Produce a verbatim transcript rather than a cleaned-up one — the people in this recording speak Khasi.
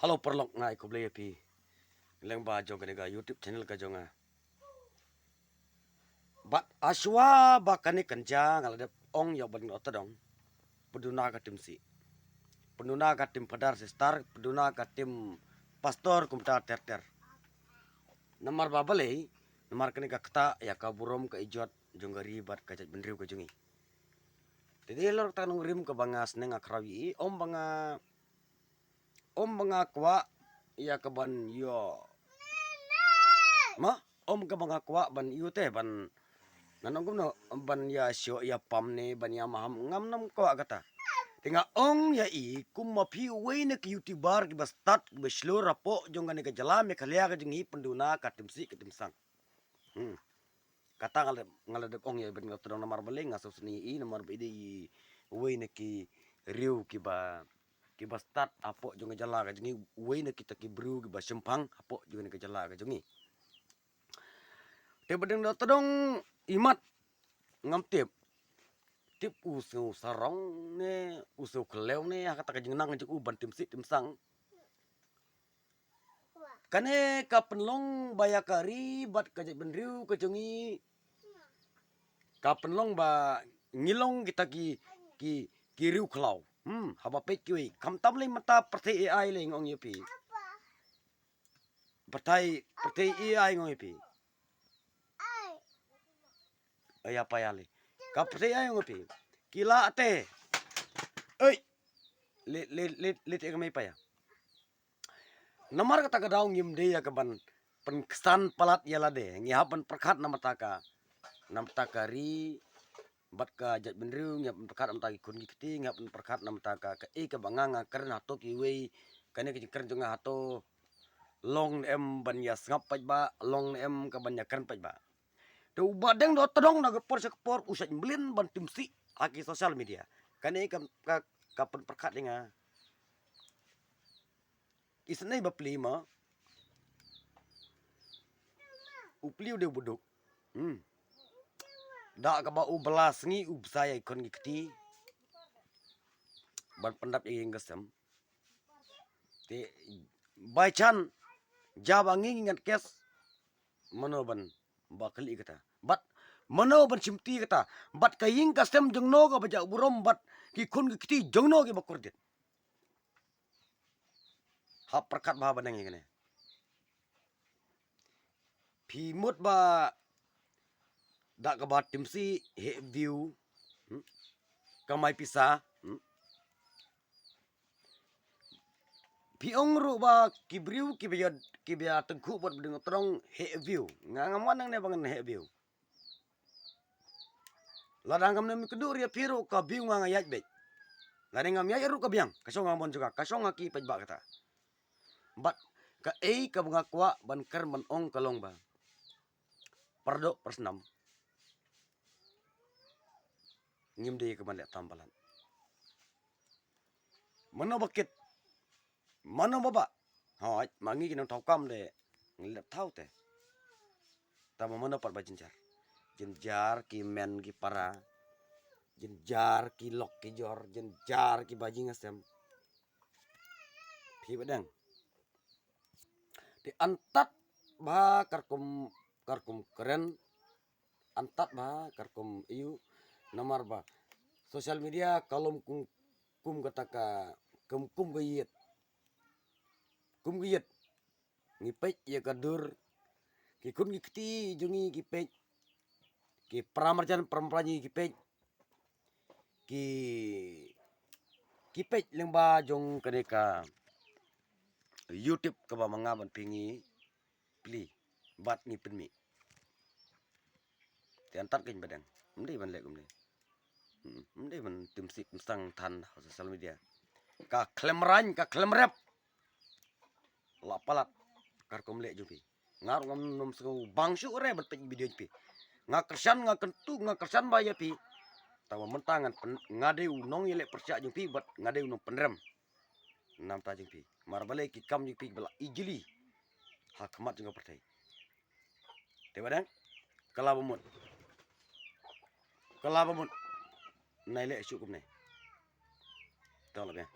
Hello paralok, nga ai khublei ïa phi lyngba jong kane ka YouTube channel ka jong nga. Bad hashwa ba kane kan jia, nga la dep ong ïa u Bah Deng Dohtdong, pynduna ka tim sih, pynduna ka tim phadar sister, pynduna ka tim pastor kumta ter ter. Namar ba balei? Namar kane ka ktah ïa ka burom ka ijot jong ka ri bad ka jaitbynriew ka jong ngi. Te dei halor kata ka nongrim kaba nga sneng nga khraw ïa i, ym ba nga, ym ba nga kwah ïa ka ban ïoh, ma, ym kaba nga kwah ban ïoh te ban, ngan ong kumno, ban ïa shoh ïa pam ne ban ïa maham, ngam, ngam kwah kata. Te nga ong ïa i, kum ma phi uwei na ki YouTuber kiba stad, kiba shlur hapoh jong kane ka jylla Meghalaya ka jong ngi, pynduna ka tim sih ka tim sang. Hmm. Kata nga la, nga la dep ong ïa i Bah Deng Dohtdong, namar balei nga sngewsynei ïa i, namar ba i dei i uwei na ki riew kiba, kiba stad hapoh jong ka jylla ka jong ngi, uwei na kita ki briew kiba shemphang hapoh jong ka jylla ka jong ngi. Te Bah Deng Dohtdong, imat ngam tip, tip u sngewsarong ne u sngewkhlaiñ ne ha kata ka jingnang jong u ban tim sih tim sang. Kane ka pynlong ba ïa ka ri bad ka jaitbynriew ka jong ngi, ka pynlong ba ngi long kita ki, ki, ki riew khlaw. Hmm, haba peit kiwei, khamtam lei mynta pyrthei A I lei, nga ong ïa phi. Pyrthei, pyrthei A I, nga ong ïa phi. Ïa pa ïa lei. Ka pyrthei A I, nga ong ïa phi. Ki la te. Oi. Le, le, le, le te ka mei pa ïa. Namar kata ka daw ngim dei ïa ka ban pynksan palat ïa lade. Ngi hap ban pyrkhat na bynta ka, na bynta ka ri bad ka jaitbynriew, ngi hap ban pyrkhat na bynta ki khun ki kti, ngi hap ban pyrkhat na bynta ka, kaei kaba nga, nga kren hato kiwei, kane ka jingkren jong nga hato long ne em ban ïa sngap paidbah, long ne em ka ban ïa kren paidbah. Te u Bah Deng Dohtdong na ka por sha ka por u shait mlien ban tim sih ha ki social media. Kane ka, ka, ka pynpyrkhat ïa nga. Isynei ba pli ma. U pli u dei u ba duk. Hmm. Da kaba u ba la sngi u bsa ïa i khun ki kti ban pyndap ïa ka ïing ka sem. Te by chance jia ba ngi ngi ngat kes, mano ban ba kali kata? Bad mano ban shimti kata? Bad ka ïing ka sem jongno kaba jah burom bad ki khun ki kti jongno kiba kordit? Hap pyrkhat bha ba nang ïa kane. Phi mut ba da kaba tim sih heh view, hmm, kamai pisa, hmm. Phi ong ruh ba ki briew kiba ïa, kiba ïa tyngkhuh bad Bah Deng Dohtdong heh view. Nga ngam wan nangne ba ngan heh view. Lada ngam nym kynduh ïa phi ruh ka view nga nga ïaid beit. Lada ngam ïaid ruh ka biang, ka shong ha mon jong nga, ka shong ha ki paidbah kata. Bad kaei kaba nga kwah ban kren ban ong ka long ba pardoh parsnam ngim dei ka ban leh tam palat. Mano ba kit, mano ba bah? Hooid, ma ngi ki nongthaw kam de ngi leh thaw te. Tangba mano pat ba jynjar? Jynjar ki men ki para, jynjar ki lok ki jor, jynjar ki ba jingïasem. Phi Bah Deng. Te antad ba katkum, katkum kren, antad ba katkum ïu, namar ba social media ka long kum, kum kata ka, kum, kum ka ïit. Kum ka ïit. Ngi peit ïa ka dur. Ki khun ki kti jong ngi ki peit. Ki para marjan para marjan ngi ki peit. Ki, ki peit lyngba jong kane ka YouTube kaba ma nga bad phi ngi plie bad ngi pynmih. Te antad kein Bah Deng, ym dei ban leh kumne. Hmm, ym dei ban tim sih tim sang than ha social media. Ka khlem rain, ka khlem rep. La palat katkum leh jong phi. Nga ruh ngam nym sngewbang shuh re ban peit video jong phi. Nga kyrshan, nga kyntu, nga kyrshan ba ïa phi. Tangba mynta ngan pyn-, nga dei u nongïaleh pyrshah jong phi bad nga dei u nongpynrem na bynta jong phi. Namar balei ki kam jong phi ba la ijli ha khmat jong ka pyrthei. Te Bah Deng, ka la ba mut. Ka la ba mut. Nai leh shuh kumne. Tang la biang.